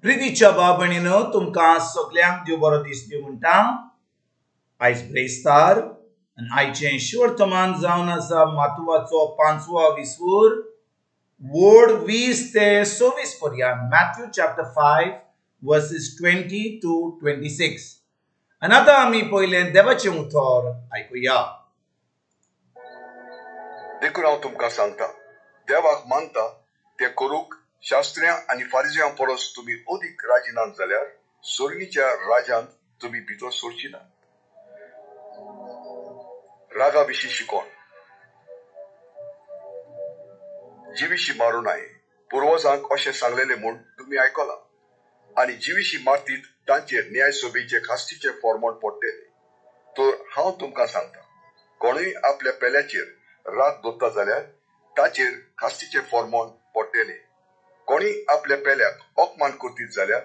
प्रितीच्या भाव भयणीनो, तुमकां सगल्यांक देव बरो दीस दिवं म्हणटा. आयज ब्रेस्तार आनी आयचें शिवर्तमान जावन आसा मातुवाचो 5वो विसवूर वोड 20 ते 26 पर्यंत, मॅथ्यू चॅप्टर 5 वर्सीस 20 to 26. आनी आतां आमी पयलें देवाचें उतर आयकुया. देखून हांव तुमकां सांगता, देवाक मानता ते करूंक शास्त्र्यां आनी फारिज्यां परस तुमी अदीक राजी नात जाल्यार सोर्गीच्या राजांत तुमी भितर सरची नात. रागा विशीं शिकोण. जिविशी मारूं नाय पुर्वजांक अशें सांगलेलें म्हूण तुमी आयकलां, आनी जिविशी मारतीत तांचेर न्याय सभेचे खास्तीचें फॉर्मोण पडटलें. तर हांव तुमकां सांगता, कोणूय आपल्या पेल्याचेर राग दवरता जाल्यार ताचेर खास्तीचें फॉर्मोण पडटलें. कोणी आपल्या पेल्याक अपमान करतीत जाल्यार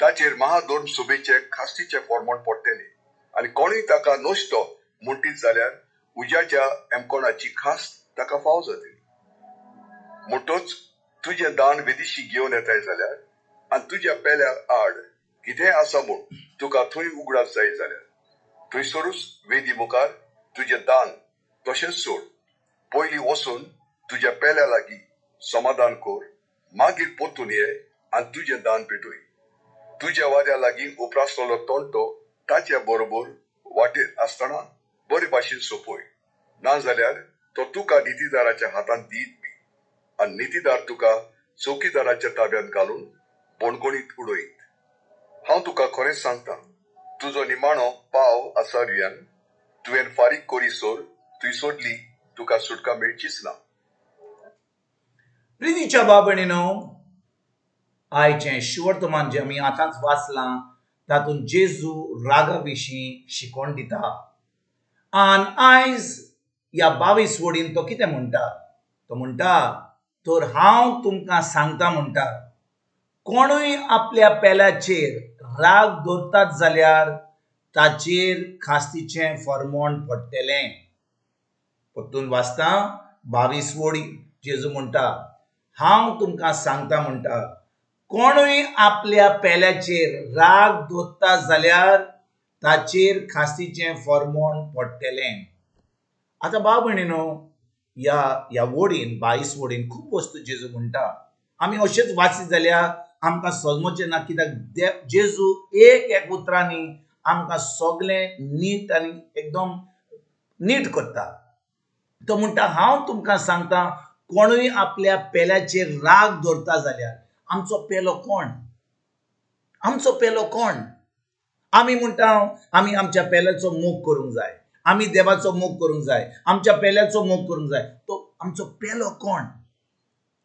ताचेर महाधर्म सभेचे खास्तीचें फॉर्मोण पडटलें, आनी कोणूय ताका नश्टो म्हणटीत जाल्यार उज्याच्या एमकोणाची खास ताका फाव जातली. म्हणटच तुजें दान वेदिशी घेवन येताय जाल्यार आनी तुज्या पेल्या आड कितेंय आसा म्हूण तुका थंय उगडास जाय जाल्यार थंयसरूच वेदी मुखार तुजें दान तशेंच सोड. पयलीं वचून तुज्या पेल्या लागीं समाधान कर, मागीर परतून ये आनी तुजें दान पेटय. तुज्या वाऱ्या लागीं उप्रासलेलो तंटो ताच्या बरोबर वाटेर आसतना बरे भाशेन सोंपय, नाजाल्यार तो तुका नितीदाराच्या हातांत दीत बी, आनी नितीदार तुका चौकीदाराच्या ताब्यांत घालून बणगणीत उडयत. हांव तुका खरेंच सांगता, तुजो निमाणो पाव आसा रियान तुवें फारीक करीसर तुय सोडली तुका सुटका मेळचीच ना. प्रितीच्या भाव भयणीनो, आयचें शिवर्तमान जें आमी आतांच वाचलां तातूंत जेजू रागा विशीं शिकोवन दिता. आनी आयज ह्या 22 वडीन तो कितें म्हणटा? तो म्हणटा, तर हांव तुमकां सांगता म्हणटा, कोणूय आपल्या पेल्याचेर राग दवरतात जाल्यार ताचेर खास्तीचें फॉर्मोण पडटलें. परतून वाचता 22 वडी, जेजू म्हणटा, हांव तुमकां सांगता म्हणटा, कोणूय आपल्या पेल्याचेर राग दवरता जाल्यार ताचेर खास्तीचें फॉर्मोण पडटलें. आतां भाव भयणीनो, ह्या वडीन 22 वडीन खूब वस्तू जेजू म्हणटा. आमी अशेंच वाचीत जाल्यार आमकां समजचें ना, कित्याक जेजू एक एक उतरांनी आमकां सगळें नीट आनी एकदम नीट करता. तो म्हणटा, हांव तुमकां सांगता, कोणूय आपल्या पेल्याचेर राग दवरता जाल्यार. आमचो पेलो कोण? आमचो पेलो कोण? आमी म्हणटा आमी आमच्या पेल्याचो मोग करूंक जाय, आमी देवाचो मोग करूंक जाय, आमच्या पेल्याचो मोग करूंक जाय. तो आमचो पेलो कोण?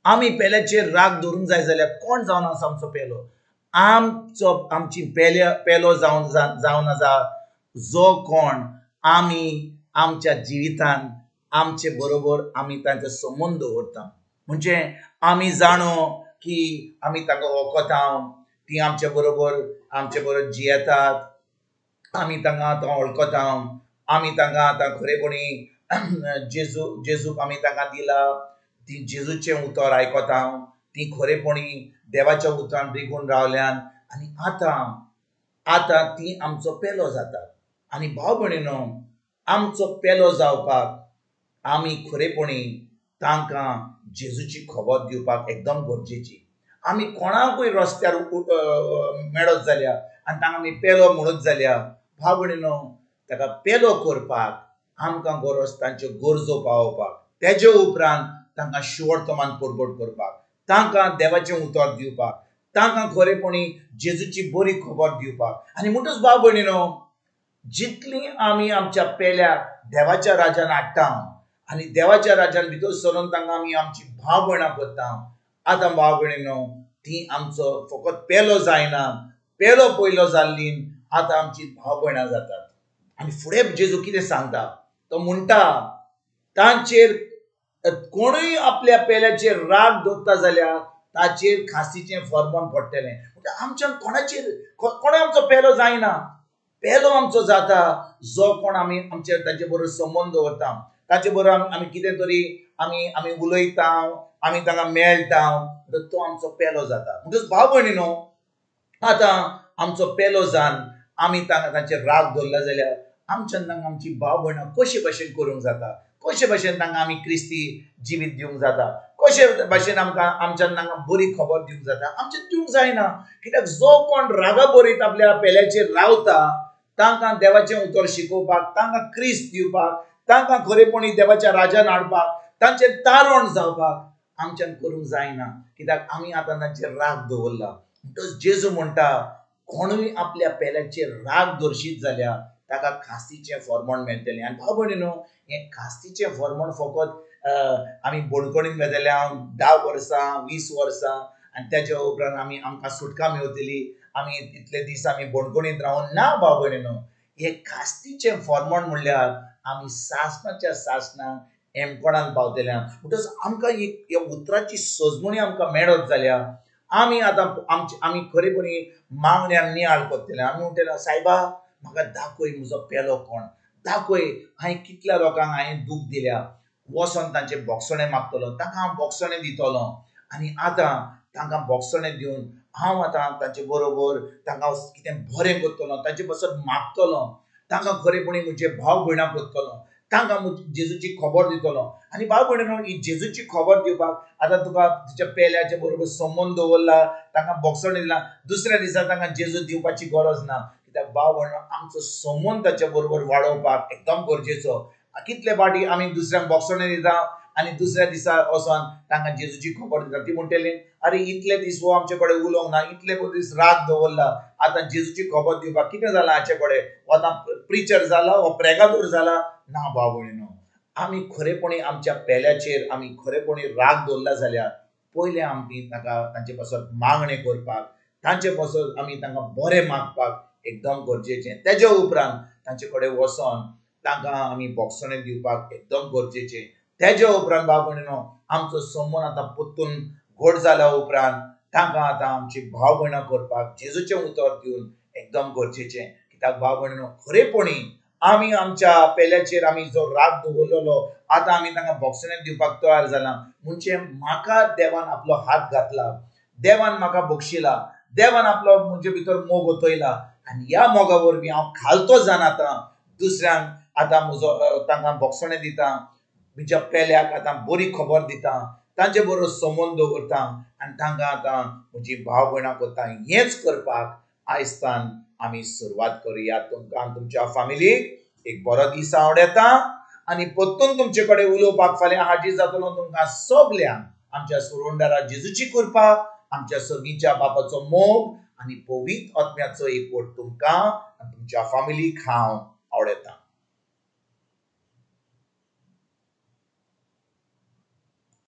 आमी पेल्याचेर राग दवरूंक जाय जाल्यार कोण जावन आसा आमचो पेलो? आमचो आमची पेलो जावन आसा जो कोण आमी आमच्या जिवितान आमचे बरोबर आमी तांचो संबंद दवरता. म्हणजे आमी जाणो की आमी तांकां वळखता, ती आमचे बरोबर जियेतात, आमी तांकां आतां वळखता, आमी तांकां आतां खरेपणी जेजूक आमी तांकां दिला, ती जेजूचें उतर आयकता, ती खरेपणी देवाच्या उतरान रिगून रावल्यान, आनी आतां ती आमचो पेलो जाता. आनी भाव भयणीनो, आमचो पेलो जावपाक आमी खरेपणी तांकां जेजूची खबर दिवपाक एकदम गरजेची. आमी कोणाकूय रस्त्यार मेळत जाल्यार आनी तांकां आमी पेलो म्हणत जाल्यार भाव भयणीनो, ताका पेलो करपाक आमकां गरज तांच्यो गरजो पावोवपाक, तेजे उपरांत तांकां शिवर्तमान परगट करपाक, तांकां देवाचें उतर दिवपाक, तांकां खरेपणी जेजूची बरी खबर दिवपाक. आनी म्हणटच भाव भयणीनो, जितली आमी आमच्या पेल्याक देवाच्या राजान हाडटा आनी देवाच्या राजान भितर सरून तांकां आमी आमची भाव भयणां करता, आतां भाव भयणीनो ती आमचो फकत पेलो जायना, पेलो पयलो जाल्ली आतां आमची भाव भयणां जातात. आनी फुडें जेजू कितें सांगता? तो म्हणटा, तांचेर कोणूय आपल्या पेल्याचेर राग दवरता जाल्यार ताचेर खास्तीचें फॉर्मोण पडटलें. म्हणटा आमच्यान कोणाचेर कोणूय आमचो पेलो जायना, पेलो आमचो जाता जो कोण आमी आमचे तांचे बरोबर संबंद दवरता, ताचे बरोबर आमी कितें तरी आमी उलयता, आमी तांकां मेळटा, तो आमचो पेलो जाता. म्हणटच भाव भयणीनो, आतां आमचो पेलो जावन आमी तांकां तांचेर राग दवरला जाल्यार आमच्यान तांकां आमची भाव भयणां कशे भशेन करूंक जाता, कशे भशेन तांकां आमी क्रिस्ती जिवीत दिवंक जाता, कशे भशेन आमकां आमच्यान तांकां बरी खबर दिवंक जाता, आमच्यान दिवंक जायना. कित्याक जो कोण रागा बरीत आपल्या पेल्याचेर रावता तांकां देवाचें उतर शिकोवपाक, तांकां क्रिस्त दिवपाक, तांकां खरेपणी देवाच्या राजान हाडपाक, तांचें तारण जावपाक आमच्यान करूंक जायना. कित्याक आमी आतां तांचेर राग दवरला. म्हणटच जेजू म्हणटा कोणूय आपल्या पेल्याचेर राग दर्शीत जाल्यार ताका खास्तीचें फॉर्मण मेळटलें. आनी भाव भयणीनो, हें खास्तीचें फॉर्मण फकत आमी बणकणीन वेतले 10 वर्सां 20 वर्सां आनी तेच्या उपरांत आमी आमकां सुटका मेळटली, आमी इतले दीस आमी बणकणींत रावन ना. भाव भयणीनो, हें खास्तीचें फॉर्मण म्हणल्यार आमी सासणाच्या सासणाक एमकोणान पावतले. म्हणटच आमकां एक ह्या उतराची सजमणी आमकां मेळत जाल्यार आमी आतां आमची आमी खरेपणी मागण्यान नियाळ करतले. आमी म्हणटले सायबा म्हाका दाखय म्हजो पेलो कोण, दाखय हांवें कितल्या लोकांक हांवें दूख दिल्या, वचोन तांचे बोगसणें मागतलो, तांकां हांव बोगसणें दितलो आनी आतां तांकां बोगसणें दिवन हांव आतां तांचे बरोबर तांकां कितें बरें करतलो, तांचे पासत मागतलो, तांकां खरेपणी म्हजे भाव भयणां करतलो, तांकां जेजूची खबर दितलो. आनी भाव भयणीनो, ही जेजूची खबर दिवपाक आतां तुका तुज्या पेल्याचे बरोबर संबंद दवरला, तांकां बोगसणें दिलां, दुसऱ्या दिसा तांकां जेजू दिवपाची गरज ना. कित्याक भाव भयणो आमचो संबंद ताच्या बरोबर वाडोवपाक एकदम गरजेचो. कितले फावटी आमी दुसऱ्यांक बोगसणें दिता आनी दुसऱ्या दिसा वचोन तांकां जेजूची खबर दिता, ती म्हणटली अरे इतले दीस हो आमचे कडेन उलोवंक ना, इतले दीस राग दवरला, आतां जेजूची खबर दिवपाक कितें जालां हाचे कडेन, हो आतां प्रिचर जाला, हो प्रेगादोर जाला. ना भाव भयणीनो, आमी खरेपणी आमच्या पेल्याचेर आमी खरेपणी राग दवरला जाल्यार पयलें आमी तांकां तांचे पासत मागणें करपाक, तांचे पासत आमी तांकां बरें मागपाक एकदम गरजेचें. तेज्या उपरांत तांचे कडेन वचोन तांकां आमी बोगसणें दिवपाक एकदम गरजेचें. तेज्या उपरांत भाव भयणीनो आमचो संबंद आतां परतून घट जाल्या उपरांत तांकां आतां आमची भाव भयणां करपाक जेजूचें उतर दिवन एकदम गरजेचें. कित्याक भाव भयणीनो खरेपणी आमी आमच्या पेल्याचेर आमी जो राग दवरलेलो आतां आमी तांकां बोगसणें दिवपाक तयार जाला. म्हणजे म्हाका देवान आपलो हात घातला, देवान म्हाका बक्षिला, देवान आपलो म्हजे भितर मोग ओतयला आनी ह्या मोगा वरवीं हांव खालतो जावन आतां दुसऱ्यांक आतां म्हजो तांकां बोगसणें दिता, म्हज्या पेल्याक आतां बरी खबर दिता, तांचे बरोबर संबंद दवरता आनी तांकां आतां म्हजी भाव भयणां करता. हेंच करपाक आयजतान आमी सुरवात करुया. तुमकां तुमच्या फामिलीक एक बरो दीस आवडटा आनी परतून तुमचे कडेन उलोवपाक फाल्यां हाजीर जातलो. तुमकां सगल्यांक आमच्या सुरोंडारा जेजूची कृपा, आमच्या सर्गीच्या बापाचो मोग आनी पवित्र आत्म्याचो एकवट तुमकां आनी तुमच्या फामिलीक हांव